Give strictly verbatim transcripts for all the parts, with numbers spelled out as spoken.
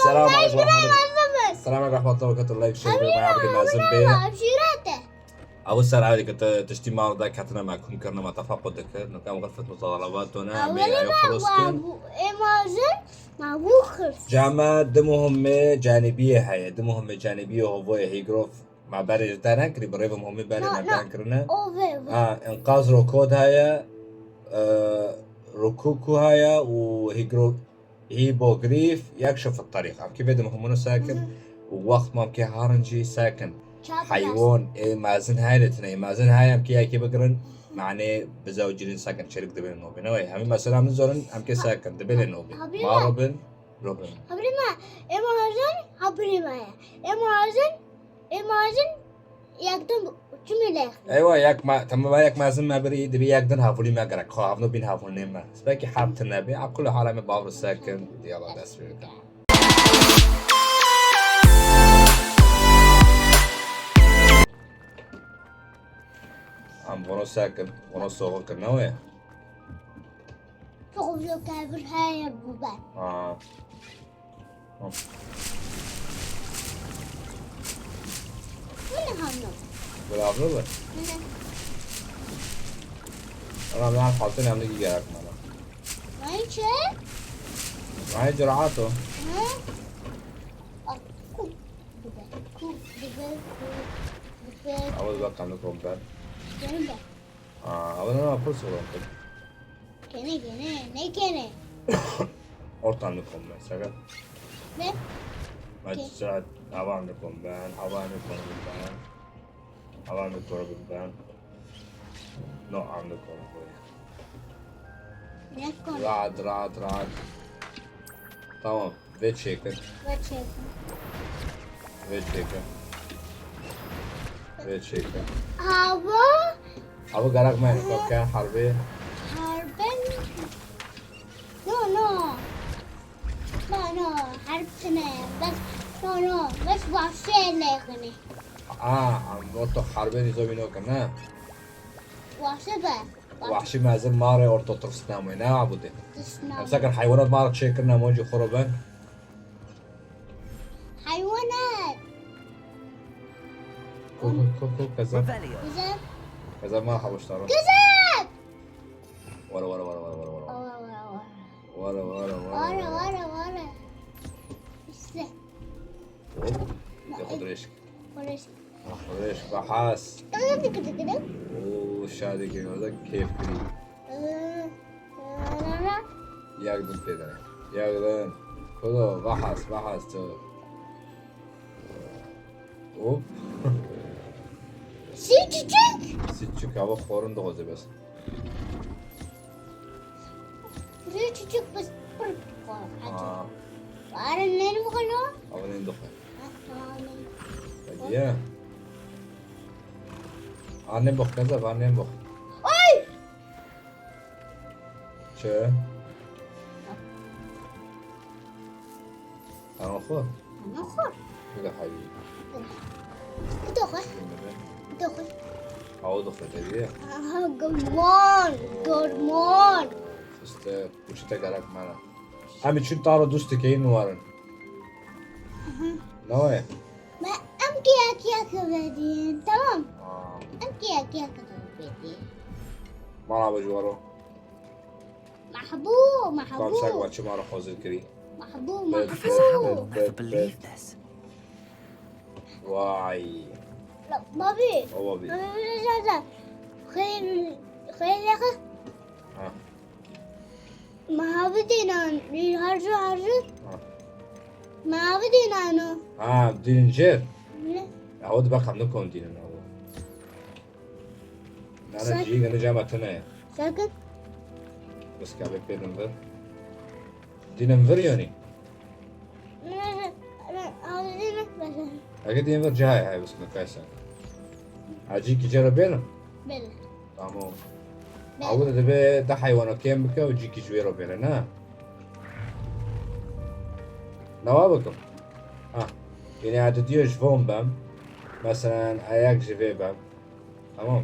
Selam aleykum ve rahmetullah. Selam aleykum ve rahmetullah ve berekatuh. Like, share, abone, abone, mezin be. Ew ser erê ke te tiştî mal de ketine me, kum kirine me, tefaqut dikir. Nuke em xilfet mutalaba tone, em ê ew xilos kin. Ê mezin, ma bû xirs. Cama di muhimmê canibiyê heye, di muhimmê canibiyê hovoyê hîgrof. Me berê ji te nekirî, bi rêvim homî berê me ben kirine. Ha, inqaz rokod heye, e, rokuku heye û hîgro-, hîbogrîf, yek şif terîq. Em kî vê dim hemûne sekin û wext mam kê harin jî sekin. Heywan, ê mezin heye tine, ê mezin heye em kê yekê bigirin, manê bize û cîrin sekin, çelik dibê nobê. Ne wê, hemî mesela min zorin, em kê sekin, dibê lê nobê. Ma robin, robin. Habrî me, ê mezin, habrî me ye. Ê mezin, Ê mezin yek din çimî lêx. Eywa, yek me, temam, yek mezin me birî, dibî yek din havulî me gerek. Xwe havno bîn havulî me. Belkî hap tine bî. A kulli hala me bavru sekin. Diyala dest pê bikin. Em vono sekin, vono soğuk ne wê? Soğuk yok, evir heye bu ben. Ha. Hop. Bu ne hamle? Böyle abla mı? Hı hı. Ana ben kalsın hem de giyer akmana. Vay çe? Vay cerato. Hı? Al, ku, biber, ku, biber, ku, biber. Ama bak kanı komper. Gelin bak. Aa, ama ne yapıyorsun oğlum? Kene, kene, ne kene? Ortan dikom ben, sakat. Ne? Bak, saat, avan dikom ben, avan dikom ben. Avan dikom ben. No, an dikom ben. Ne konu? Rahat, rahat, rahat. Tamam. Vê çêkin. Vê çêkin. Vê çêkin. Vê çêkin. Hava. Hava garak me, kapken harbi. Harbin. No, no. No, no. Harb tine. Bes, no, no. Bes vahşi lêxine. Aa, am, o to harbe nizo bino kene. Vahşi be. Vahşî mezin marê orto tirs namê, ne abudê? Tirs namê. Em seker heywanat marek çêkirine, monci xwe ben. Heywanat. Ko, ko, ko, ko, keza. Revelio. Güzel. Keza ma havuçlar. Güzel. Vara, vara, vara, vara, vara, vara. Vara, vara, vara. Vara, vara, vara, vara. İşte. Hop. Yakın reşik. Reşik. Reş, bahas. Tıkı tıkı tıkı tıkı. Oo, şadê kê, weza kêf kirî. Ee, ee, Yek din pê de. Yek din. Kudo, bahas, bahas tu. Hop. Sî çiçik. Sî çiçik, hava xorun dixwaze bes. Sî çiçik bes pir xor. Aa. Arın ne mi xolo? Hava ne dixwe. Hadi ya. Annem bak, keza, annem bak. Ay! Çi? Ana xwe? Ana xwe? Bile hayır. Bide xwe. Bide xwe. Aw dixwe, tabii ya. Aha, gormon, gormon. Fıstık, bu işte gerek bana. Em çün taro dust dikeyin warin. Aha. Ne o? Me em kiyek kiyek vedin, tamam. Aa. Em kiyek kiyek vedin. Mala be jwaro. Mahbû, mahbû. Kamsak wa çima re hazir kirî? Mahbû, mahbû. Professor Howard will never believe this. Vay. La, babi. O babi. Babi, bir şey söyleyeceğim. Xeyr, xeyr yakın. Ha. Mavi dînan, harcı harcı. Ha. Mavi dînan o. Ha, dînin jêr. Ne? Ya, o da bakalım ne konu dînin o. Nana cî gene cama tine. Sakın. Bes ka be pêdin vir. Dînin vir yani. Ne, ne, ne, ne, ne, ne. Ege dînin vir cahaya hay bes me kaysa. Acı ki cera benim. Benim. Tamam. Ew de divê du heywana kêm bike û cîkî ji wê re bêre, ne? Newa bikim. Ha. Yine ez diyo ji von bem. Meselen, ayak ji vê bem. Tamam.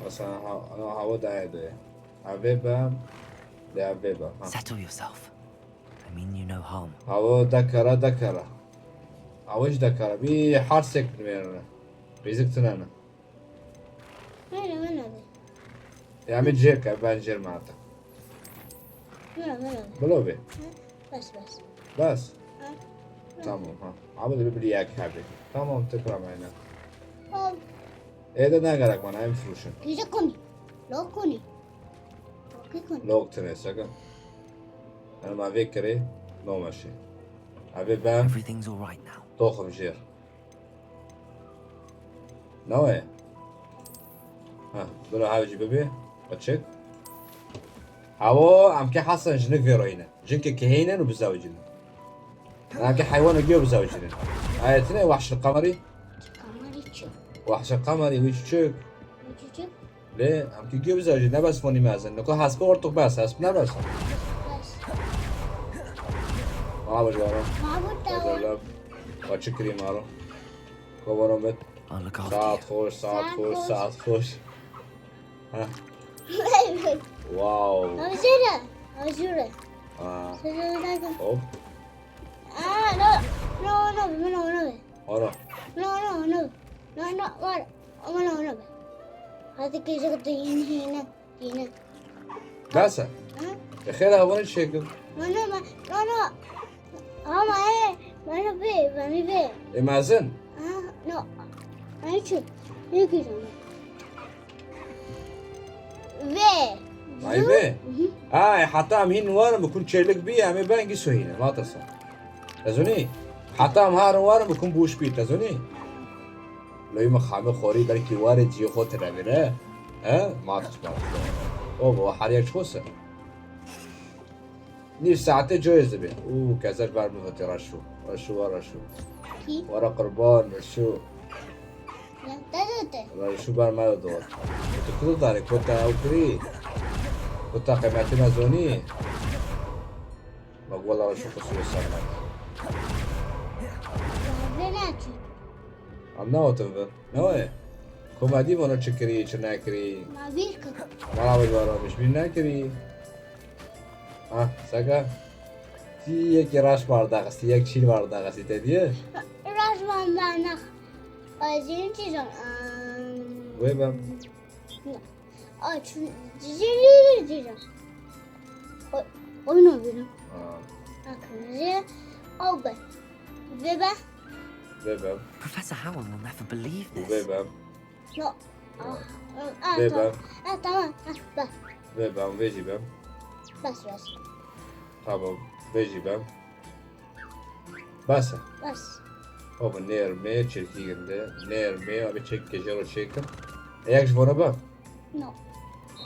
Mesela, ha, ha, hava daye de. Evê bem. Lê ev vê be, ha. Settle yourself. I mean you no harm. Awo dekara, dekara. Awo jî dekara. Bî harsek binêrine. Rîzik tine ne. Wele, wele be. Ya min jêr ke, ben jêr me hata. Wele, wele be. Bilo bê. Bes, bes. Bes. Ha. Tamam ha. Ama da bir yek hebê. Tamam, tekrar aynen. Hop. Ê de ne gerek bana, em fruşun. Gece koni. Lo koni. Lo koni. Lok tine sakın. Yani ma vê kirê, no meşe. Abi ben Everything's all right now. toxum jêr. Nawe. Ha, dura hawji bibi. Açık. Hawo, em ke hasan jinik vê royine. Jinke ke heynen û bizawicin. Em ke haywana giyo bizawicin. Ayetine wahşil kameri. Kamari çi? Wahşil kameri, wî çiçik. Bu çiçek. Lê, em ke giyo bizawicin. Ne bes fonî mezin. Niko hasbi ortuk bes, hasbi ne bes. Bes. Aa, bacı var o. Mahmut da var. Hazırla. Açık kırayım var o. Kovaron bet. I'll look after Saat you. hoş, saat Saat hoş, hoş. saat hoş. Ha, wow. Hazırı. Hazırı. Aa, Hazırı. hop. Aa, no. No, no, no, no. Ora. No, no, no. No, no, var. Ama no, no. Hadi gece de yine, yine, yine. Basa. Ha? E, xêr havanı çekim. No, no, no, no. Ama e, bana be, bana be. E, mezin. Ha, no. Ay çi? Ne güzel. Ve. Ay be. Mhm. Ay, hatta em hin var mı? Kun çelik bi, em ben gi soyine. Vatasa. Tezoni. Hatta em har var mı? Kun buş bi, tezoni. Loy mi xame xori belki ware ciye xo tere bire. He? Matas matas. O bu har yer çose. Nîv saete coyê zibê. Û kezer ber min vete reşo. Reşo wa reşo. Ki? Wara qurban reşo. Ya, da da da. Reşo ber me dot. Tu kudu dare kota ew kirî. Kota qemetî me zonî. Bak wala reşo kusuyor sen. Ve ne açı? Em newetin vir. Ne waye? Komedî vana çi kirî, çi nekirî. Ma bir kı. Bana bir vara bir bir nekirî. Ah, saka. Ti yekî raş bardaxistî, yek çîl bardaxistî te diye. Razman bana. Azin çizim. Wê bem. Aç. Cizir çizim. Oyun oynuyorum. Ha, Akıllıca. Al ben. Ve ben. Wê bem. Professor Howell will never believe Wê this. bem. No. Ah, ah, Ve tamam. ben. Ah, tamam. Ah, bak. Wê bem, vê jî bem. Bas, bas. Tamam. Vê jî bem. Bas e. Bas. Baba nêrmê çirkî ginde. Nêrmê abi çek kejero çekim. Eyak ji vana bem. No.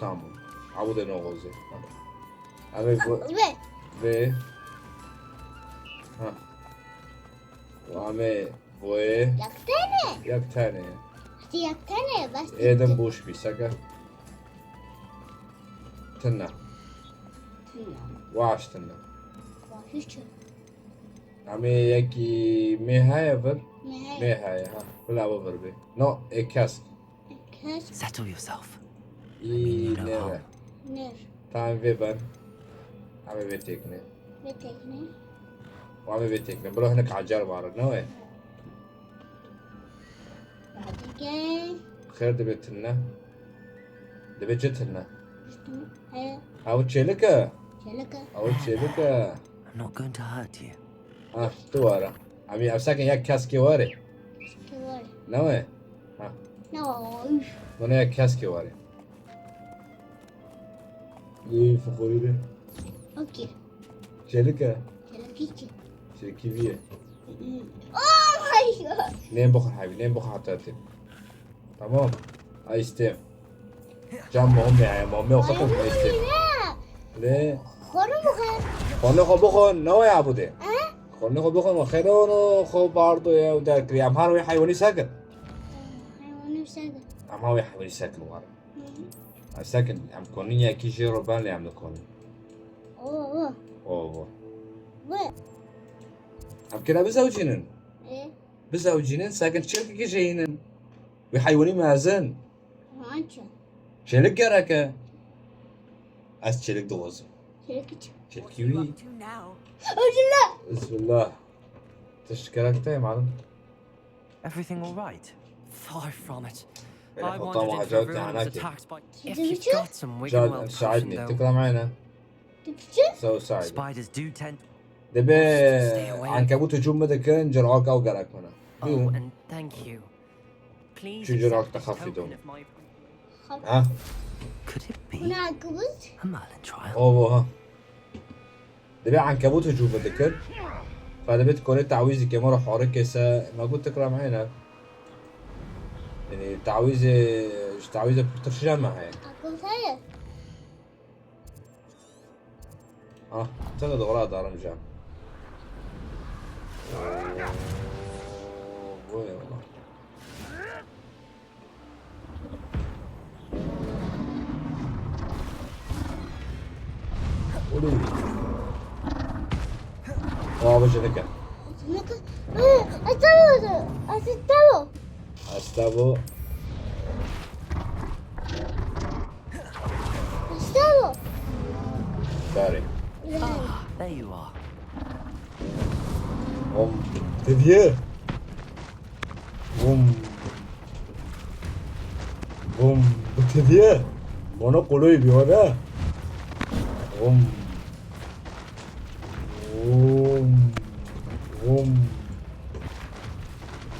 Tamam. Abu de no goze. Abi bu Ve. Ve Ha. Ame boye Yaktene. Yak tane. Yaktene. Bas. Êdim boş bî seke. Tine. Waş tine. Hiç. Ame yekî mê heye vir. Ne? Mê heye ha. Bila bu vir bê. No, e kesk. Kes. Settle yourself. Î No nere. harm. Ne? Tamam vê ben. Ame vê tekne. Ve tekne. Ame vê tekne. Bro hinek acar var. Ne we? Hadi gel. Xêr dibe tine. Dibe çi tine? He. Ew çêlik e. Çelika. Ew çêlik e. I'm not going to hurt you. Ah, tu wara. Amî ev sakin ya keskê ware. Ki var. Ne we? Ne var? Üf. Bana ya keskê ware. Ê fixorî de. Okey. Çêlik e. Çelika ki. Çêkî viye. Oh my god. Nêm bixwe hebî, nêm bixwe heta tê. Tamam. Ay işte. Can muhim ya, muhim yok. Ay, ne? Ne? Xorun bu kadar. Xornê xwe bixwin, ne waya bû dê? Ha? Xornê xwe bixwin, xêr ono xwe bardo ye û derkiriye. Em her wê heywanî sekin. Hayvanı sen de. Em her wê heywanî sekin war. Em sekin, em konin yekî jê ro ben lê em dikonin. Oo. Oo. Bu. Em kira bizewcînin. E. Bizewcînin, sekin çirkekî jeyînin. Wê heywanî mezin. Manço. Çêlik gereke. Ez çêlik dixwazim. Çekî wî. Bismillah. Tişt gerek te, malum. Everything all right? Far from it. I wandered into a room and was attacked by. If you've got some wiggle well, Can saidni. Tikra meyna. So sorry. Spiders do tend. Debe ankebut hücum mu dikin, cırhak ew gerek mana. Oh, and thank you. Please accept this token of my. Ha? Could it be a Merlin trial? Ovo ha. Debe ankebut hücum mu dikin. Fa debe tu konê tawîzî ke mara harike se, ma got tikra meyna. Yani tawîzê, ji tawîzê pirtir şiran me heye. Akıl heye. Ah, tene doğru adarım can. Oo, bu ne lan? Oğlum. Aa, bu jeneke. Jeneke. Ee, Astavo. Astavo. Astavo. Astavo. Sorry. Ah, there you are. Om. Te diye. Bum. Bum. Bu te diye. Bana kolay bir ara. Bum. Bum. Bum.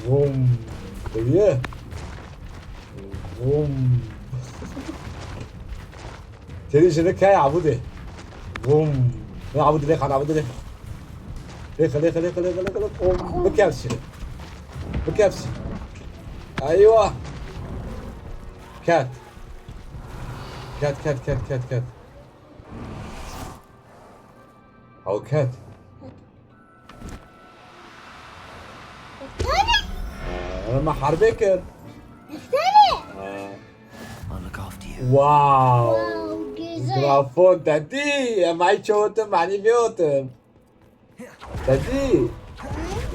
Bum. Te diye. Bum. Têrî ji ne kaya Abûdê. Bum. Ne Abûdê lê xan Abûdê lê. Lê xelê xelê xelê xelê xelê. Bum. Bikevsî. Bikevsî. Eywa. Ket. Ket ket ket ket ket. Ew ket. Eftane. Ee, me herbê kir. Eftane. Ee. I'll look after you. Wow. Wow, güzel. Grafon, te dî. Em ay çotim, hani vêotim. Te dî.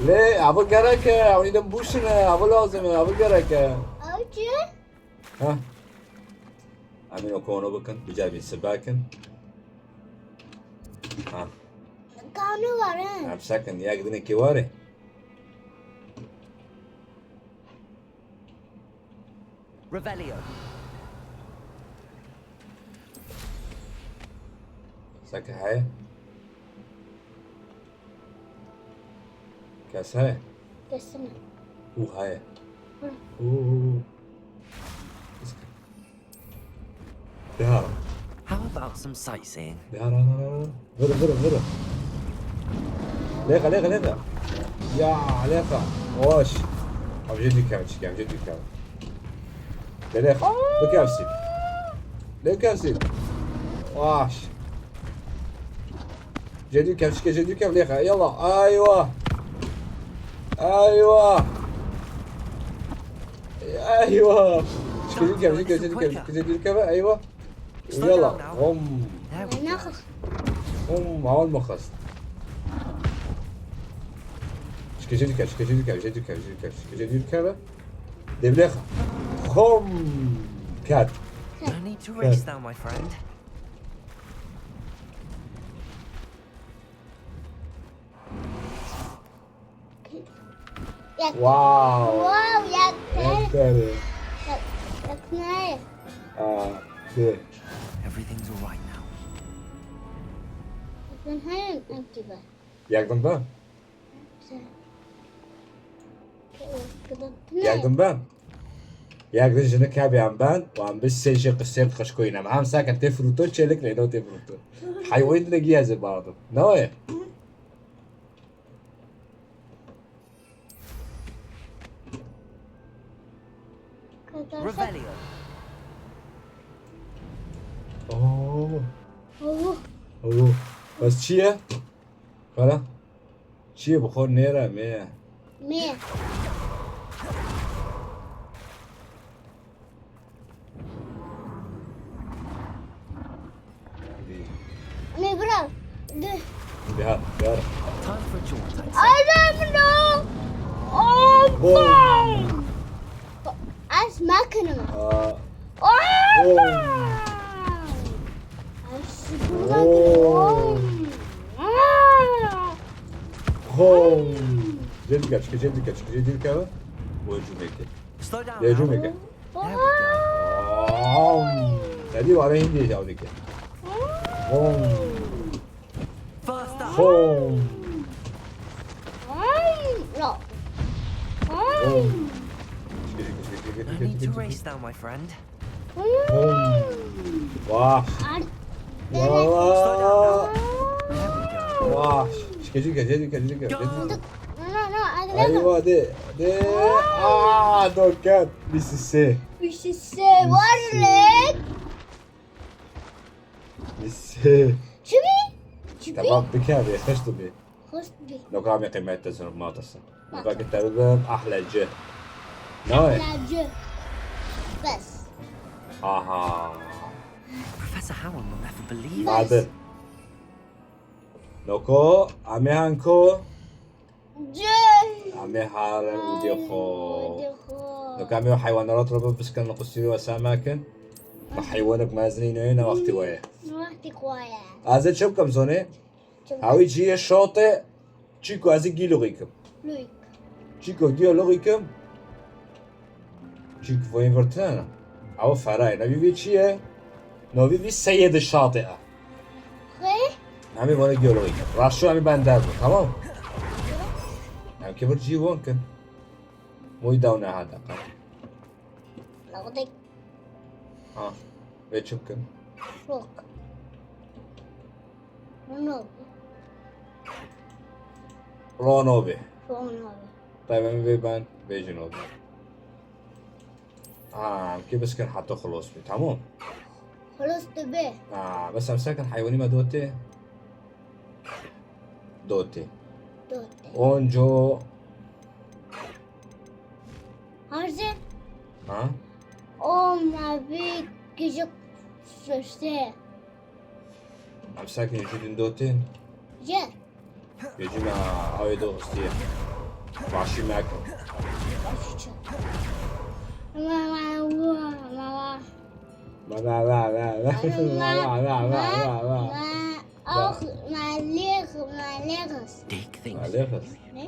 Lê, ev gerek e, ew îdim bûşine, ev lazim e, ev gerek e. Ew çi? Ha. Em ê kono bikin, biceribîn sibe kin. Ha. Kanû were. Em sekin, yek dinekî were. Revelio. Seke heye. Kes heye? Kes ne. Û heye. Hı. Û, û, û. Deha. How about some sightseeing? Deha, ra, ra, ra, ra. Vurun, vurun, vurun. Lexa, lexa, lexa. Ya, lexa. Hoş. Abi, jê dû kevin, çikem, jê dû kevin. De lexa. Bikevsî. Bikevsî. Hoş. Jê dû kev, şike jê dû kev, lexa. Yallah. Aywa. Aywa. Eywa. Şike jê dû kev, şike jê dû kev, şike jê dû kev, eywa. Yallah. Hom. Hom, awal mı xwest. Şike jê dû kev, şike jê dû kev, jê dû kev, jê dû kev, şike jê dû kev. Devlexa. Hom. Kat. No need to race now, my friend. Wow. Wow, yak. Yak dere. Yak, yak ne? Aa, de. Everything's all right now. Sen hayır acaba? Yak din ben. Sen. Yak din ben. Yak din jinik hebî em ben. Wan bi sê jê qisê xişkoyîn em. Hem sakin tê fruto çêlik lê no tê fruto. Haywan ne giye ze bardım. Ne o ye? Revelio. Oo. Oo. Oo. Bes çi ye? Kara? Çi ye bi xwe nêre me ye? Me. Me bira. De. Bihar, bihar. Time for a jaunt, I'd say. I don't know. Oh, boom. Boom. Ez mekinim. Aa. Oh, boom. Boom. Ez şükür mekinim. Oo. Hom. Cê dike, çike, cê dike, çike, cê dike. Boy cümleki. Slow down. Boy cümleki. There we go. Hom. Hadi var, hindi ya dike. Hom. Faster. Hom. Hom. Hom. Çike, çike, çike, çike, çike, çike. No need to race now, my friend. Hom. Vah. Vah. Çike, çike, çike, çike, çike. Aywa, de, de. Aa, doket. Bîst û sê. Bîst û sê. Var lan. Bîst û sê. Çi bî? Çi bî? Tamam, bike abi, xeş tu bî. Xweş bî. Noka me qîmet te zor ma dasa. Noka ki te bibim ahle ci. Ne? Ahle ci. Bes. Aha. Professor Howell will never believe this. Madin. Noko, amê hanko. Ci. Amê hare û dê xo. Û dê xo. Noka amê heywanat ro bibiskin, qusî ro samakin. Ma heywanek mezinî ne, ne wextî waye. Ne wextî xwaye. Ez ê çi bikim zonê? Hawî cî yê şotê, çîko ez ê gî luxî kim. Luxîk. Çîko gîyo luxî kim. Çîk voyîn vir tine ne. Ew ferayê. Navî vî çi ye? Navî vî seyê di şatê e. Xê? Em ê vana gîyo luxî kim. Raşo em ê bender bû, tamam? Em kê vir cî won kin. Moy daw ne hada. Lawdek. Ha, vê çi bikin? Rok. Rono. Rono bê. Rono bê. Tabii em vê ben vê jino bê. Ha, em kê biskin heta xelos bê, tamam? Xelos dibe. Ha, bes em sekin heywanî me dotê. Dotê. Dotê. Onco. Harze. Ha? O mavi küçük sözde. Em sekin jû din dotên. Je. Bêjî me awê do xistiye. Başî me kir. Başî çi? Ma, ma, ma, ma, ma. Ma, ma, ma, ma, ma. Ma, ma, ma, ma, ma, ma. Ma, ah, ma, lêx, ma, lêxis. Take things. Ma, lêxis. Ne?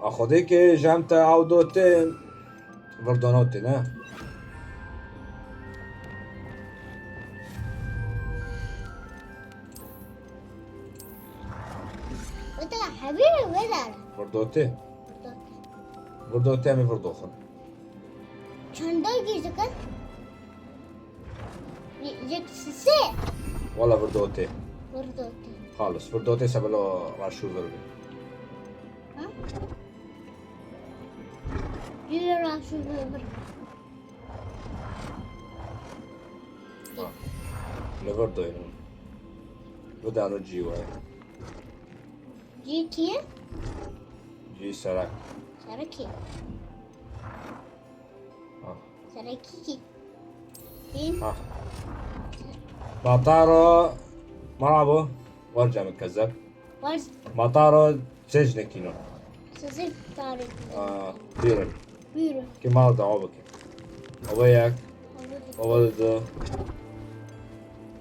A Xwedê ke jem te ew dotê, vir donotê, ne? Weta hebî wê dare. Vir dotê. Vir dotê. Vir dotê, em ê vir doxin. Çanda gîzike? Yek sisê. Wala vir dotê. Vir dotê. Xalis, vir dotê sebelo raşû vir bi. Ha? Yürü raşû vir. Ha. Li vir doynin. Bi dano cî we. Cî kî ye? Cî serek. Serekî. Ha. Serekî kî? Kî? Ha. Mataro. Merhaba. Warca min kezeb. Warca. Mataro çeşnekîno. Sizin tarih. Aa, buyurun. Buyurun. Ki mal da o bakayım. Ova yak. Ova da.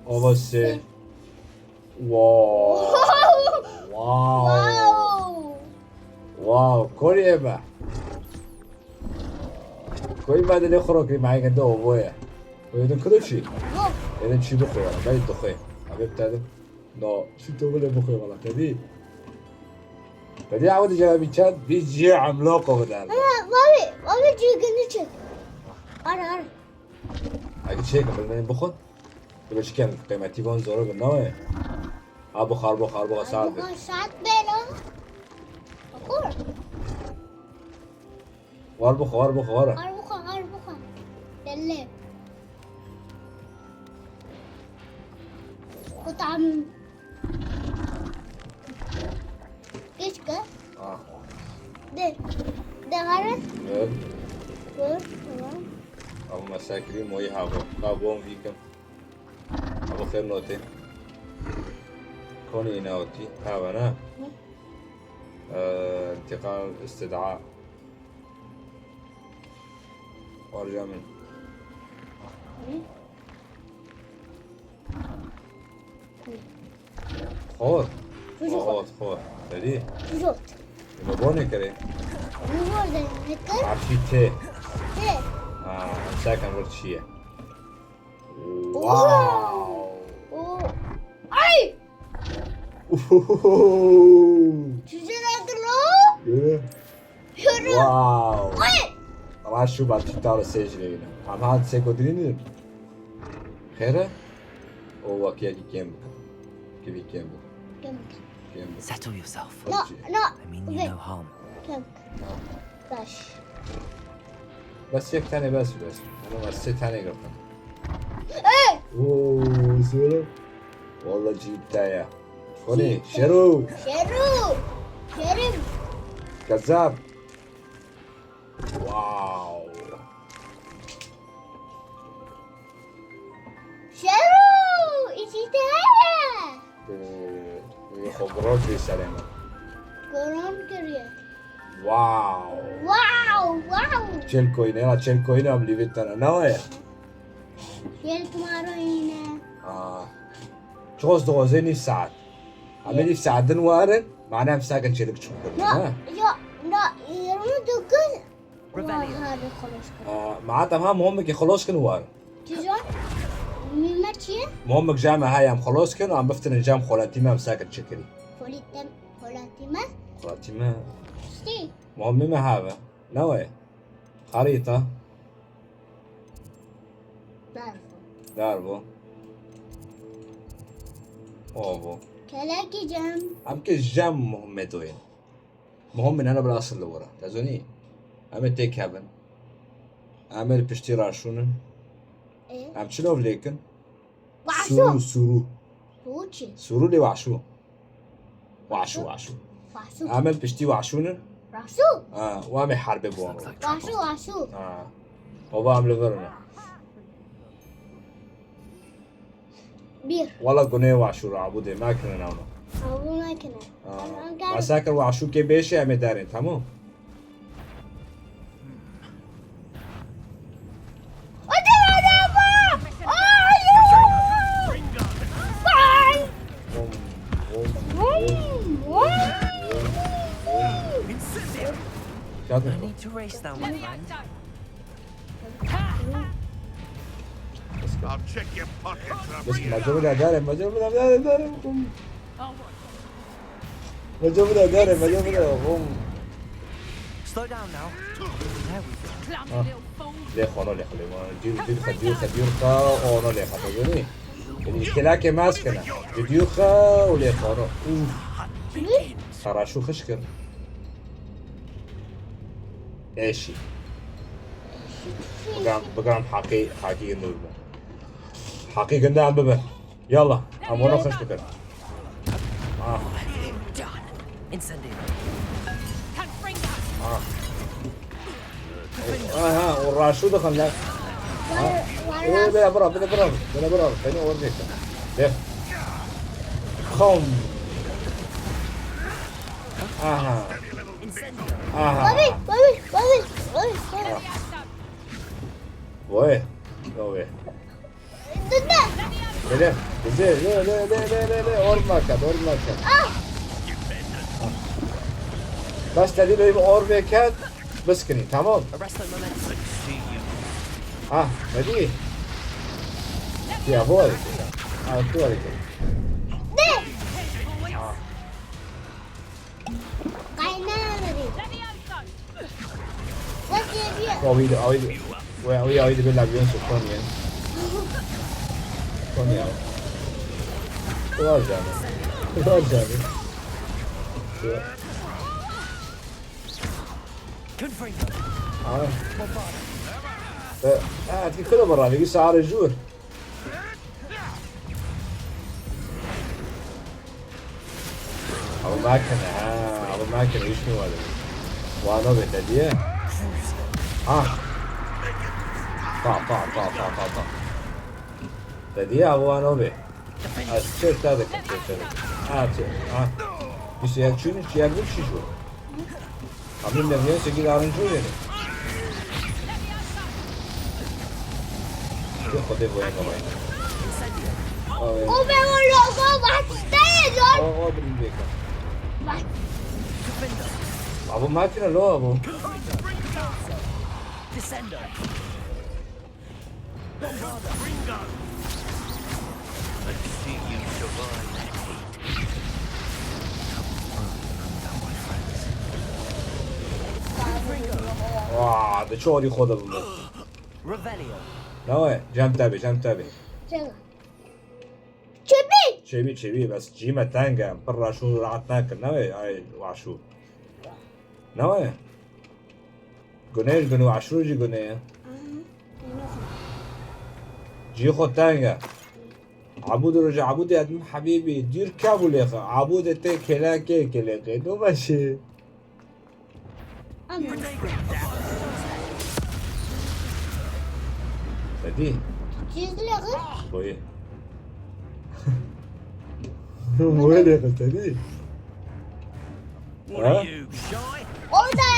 Ova se. Wow. Wow. Wow. Wow. Kore'ye be. Koy ben de ne kuru kırayım, ay kendi o boya. Koy da kuru çi? Yok. Eden çi bu koyar? Ben de koy. Abi bir tane. No, şu tavuğu da bu koy valla. Tabii. Tabii abi de cevabı çat. Bir cihaz amlak o kadar. Ha, abi, abi cügünü çek. Ara, ara. Hadi çek, ben beni bu koy. Böyle çıkan kıymetli von zor bir ne? Ha, buxar, buxar, buxar, saat bir. Buxar saat bir o. Buxar. War buxar, war buxar, war. War buxar, war buxar. Belli. Kutam. Geç kız. Ah. De. De hara? Evet. Dur, tamam. Ama mesela kirî moyî habo. Ka bon vîkim. Abo xêr notê. Konî navtî. Hava ne? Ne? Ee, intikal, istid'a. Arca min. Ne? Ne? Xor. Xwe, xwe. Berî. Zot. Me bonê kirê. Min bor de nekir. Afî tê. Tê. Ha, em sakin vir çi ye? Wow. Oo. Ay! Uhuhu. Çiçe nekir lo? Yürü. Yürü. Wow. Ay! Raşu ba tutar sejreyine. Ama seko dilini. Xêre? O wekî yekî kêm bikin. Kivî kêm bikin. Kêm bikin. Kêm bikin. Settle yourself. No, no. I mean you no harm. Kêm bikin. Baş. Bes yek tane bes bes. Ana bes sê tane girdim. Ey! Oo, söyle. Vallahi ciddi ya. Konî, Şero. Şero. Şerim. Kezab. Wow. Şero, îşî te heye. Ee, xwe giran kiriye serê min. Giran kiriye. Wow. Wow, wow. Çel koyne ya, çel koyne am livit tane. Ne o ya? Çel kumaro yine. Aa. Çoz doze nîv saat. Ama nîv saat din warin. Mana em sakin çelik çûk kirin. Na, ha? Ya, na, yirmi dokuz. Revelio. Aha, bir xelos kir. Aa, ma tamam, muhim ki xelos kin war. Çijan? Mîme çi ye? Muhim ki cam ha em xelos kin, em biftinin cam xolati me em sakin çekiri. Xolati, xolati me? Xolati me. İşte. Muhim me ha be. Ne o ye? Harita. Darvo. Darvo. Ovo. Kelekî cem. Em ke cem muhim doyin. Muhim min hene bila asıl li wira. Te zonî? Em ê têk hebin. Em ê li piştî raşûnin. Ê? Em çi nov lêkin? Wahşû. Sûrû, sûrû. Sûrû çi? Sûrû lê wahşû. Wahşû, wahşû. Wahşû. Em ê li piştî wahşûnin. Wahşû. Ha, û em ê herbê bon. Wahşû, wahşû. Ha. Ova em li vir ne. Bir. Wala gunê wahşû ra abû dê, me kine navno. Abû me kine. Ha. Em, em kar- Mesela ki wahşû ke bêşe em ê derin, tamam? Hadi, hadi, hadi. Ay, ay. Bom, bom, bom, bom, bom, bom. Şadır. I need to race that one, friend. I'll check your pockets up. Bes here. Maco bira dare, maco bira dare, dare. Maco bira dare, maco bira. Hom. Slow down now. There we go. Ah. Lê xano lê xano. Dûr, dûr, dûr, dûr, dûr, xano lê xano. Yanî kelakê mez kene. Dûr, dûr, xano lê xano. Uf. Saraşu xişkin. Eşî. Bigram, bigram haqî, haqî nûr bû. Haqî gundan bibe. Yalla, em wana xweş bikin. Ah. Ah. Aha, o raşû dixin lan. Ha? Ê, bile bira, bile bira, bile bira. Beni orada. De. Kom. Aha. Aha. Bobby, Bobby, Bobby, Bobby, Bobby. Vay. Vay. Dede. Dede. Dede. Le, le, le, le, le, le. Orma kat, orma kat. Ah. Bas, te dî beyim orma kat. Biskinî, tamam. Arrest the momentum. Ah, ne dî? Ya bu hareket. Ah, bu hareket. Ne? Ah. Kaynağı. Awî, awî, we, awî, awî dibe Leviosa Tony ye. Tony ya. Var canım. Var canım. Confringo. Ha. Bobada. E, ha, ti kilo bara, ligi sare jur. Ew nakine, ha, ew nakine, hiç mi wale. Wano be te diye. Ha. Pa, pa, pa, pa, pa, pa. Te diye, ew wano be. Ez çer te dikim, çer te dikim. Ha, çer, ha. Bîst û yek çûn, çi yer bir şişo. Abim de niye sekiz arın çoğu yeri. Yok, o da bu yana var. Abi. O be o logo bastı, zor Aa, aa, bir beka. Bak. Abo makine lo abo. Descendo. Let's see you survive. Waa, de çorî xwe de bû. Revelio. Ne we? Cem tabi, cem tabi. Çevir. Çevir. Çevî, çevî, bes cî me teng e. Pir raşû rahat nakin, ne we? Ay, raşû. Ne we? Gune ji gune û eşro jî gune ye. Cî xwe teng e. Abûd roje, Abûdê edm hebîbî, dûr ke bû lêxe. Abûdê te kelekê kelekê. No meşê. Sedî. Çiz lêxe. Boyê. Boyê lêxe sedî. What are you, shy? Orada.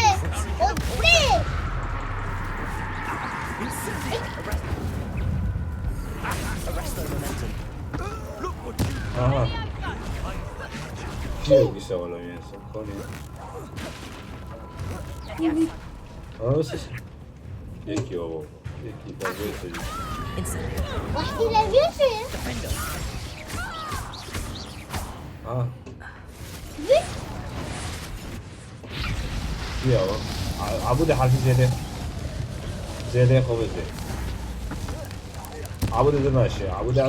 O buraya. Arrest the momentum. Aha. Kî ye wisa wala yesa? Konî. Aha, siz. Yekî o. Yekî ben böyle söyleyeyim. Incendio. Başka ne diyorsun? Defender. Ha. Çi ya o? A-, Abûdê harfi zêde. Zêde xwe zê. Abûdê dimeşe. Abûdê,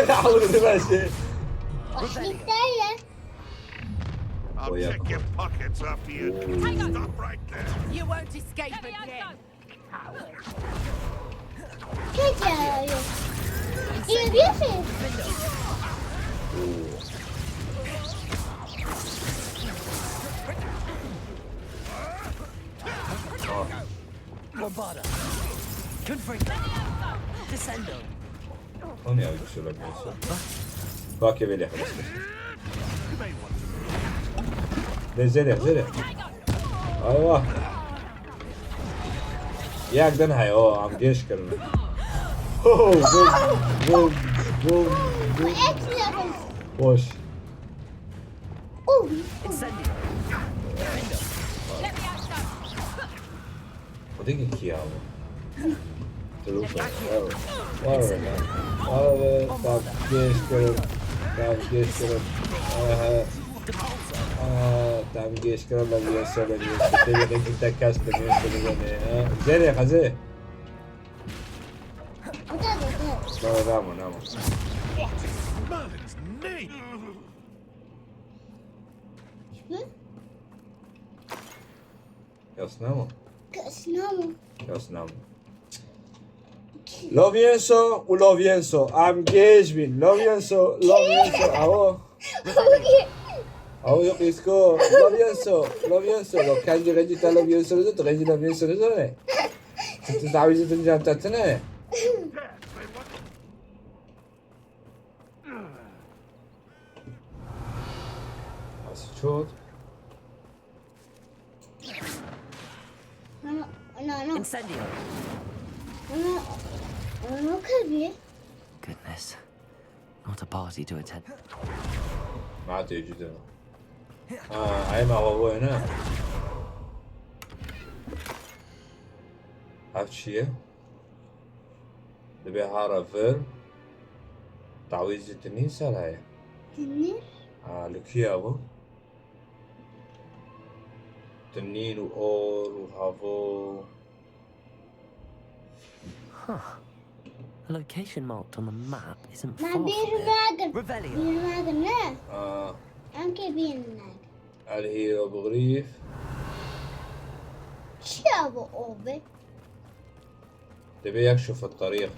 Abûdê dimeşe. Başka ne? I'll check your pockets after you. Ooh. Stop right there. You won't escape again. Good job. You beautiful. Lombardo. Confringo. Descendo. Onu ya, güçlü olabilirsin. Bak ya, böyle yapabilirsin. De zere, zere. Aywa. Yak den hay, o, am geç kırın. Ho, ho, ho, ho, ho. Boş. Incendio. Let me out. O da ki ya bu. Dur, dur. Var, var, var. Var, var. Tamam, geçtim. Tamam, geçtim. Aha. Aa, tamam, geçtim. Ben bir yasa, ben bir yasa. Demek ki de kas, ben bir yasa, ben bir yasa. Zere, hazır. Tamam, tamam, tamam. Hı? Yasnama. Yasnama. Yasnama. Lo pienso, u lo pienso. Am gêj bin. Lo pienso, lo pienso. Awo. Awo yok isko. Lo pienso, lo pienso. Lo kendi redita lo pienso. Lo tu rendi lo pienso. Lo ne? Tu tu tawizi tu jantatine. Nasıl çok? No, no, no. Incendio. No, no, Kirby. Goodness. Not a party to attend. ما تيجي. Ha, ay ma baba ne? Ev çi ye? Dibe hara vir. Tawîzî tinî ser heye. Tinî? Ha, li kî ye bu? Tinîn û or û havo. Huh. The location marked on the map isn't far from here. Revelio. Bîr nakin, ne? Aa. Em kê bîr nakin. El hîro bixrîf. Çi ya bu obe? Dibê yek şufit qerîx.